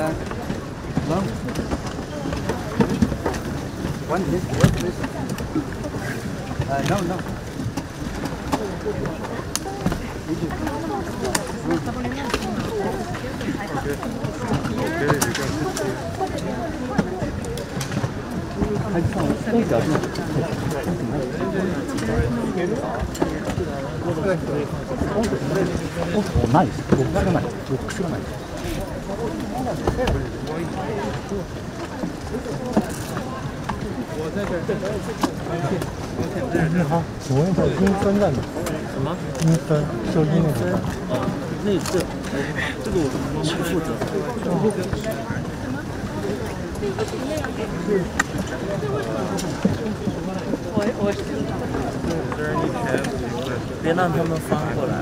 No. One this, one this. No. Egypt. Okay, you can sit here. 还上那角度。お、ないです。ボックスがない。ボックスがない。你好，请问一下，音分在哪？什么？音分，收音那个。哦，那这这个我不负责。我别让他們翻過來，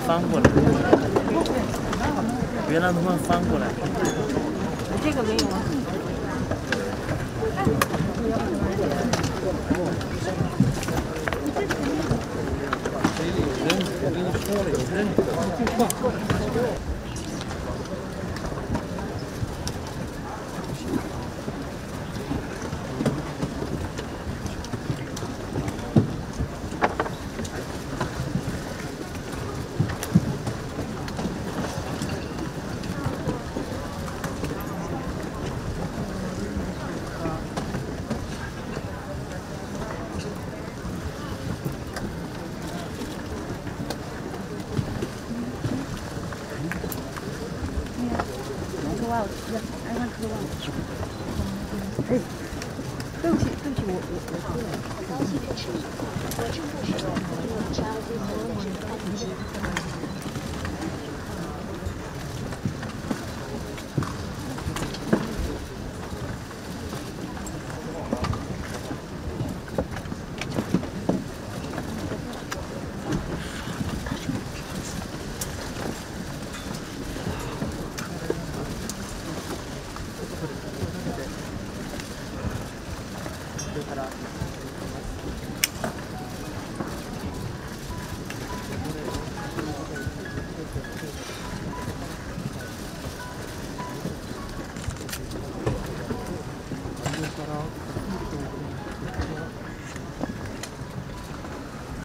翻過來，別讓他們翻過來。這個沒有啊。Go out. Yeah, I want to go out. 哎，對不起，對不起，我出來。高速的车，我正不使用车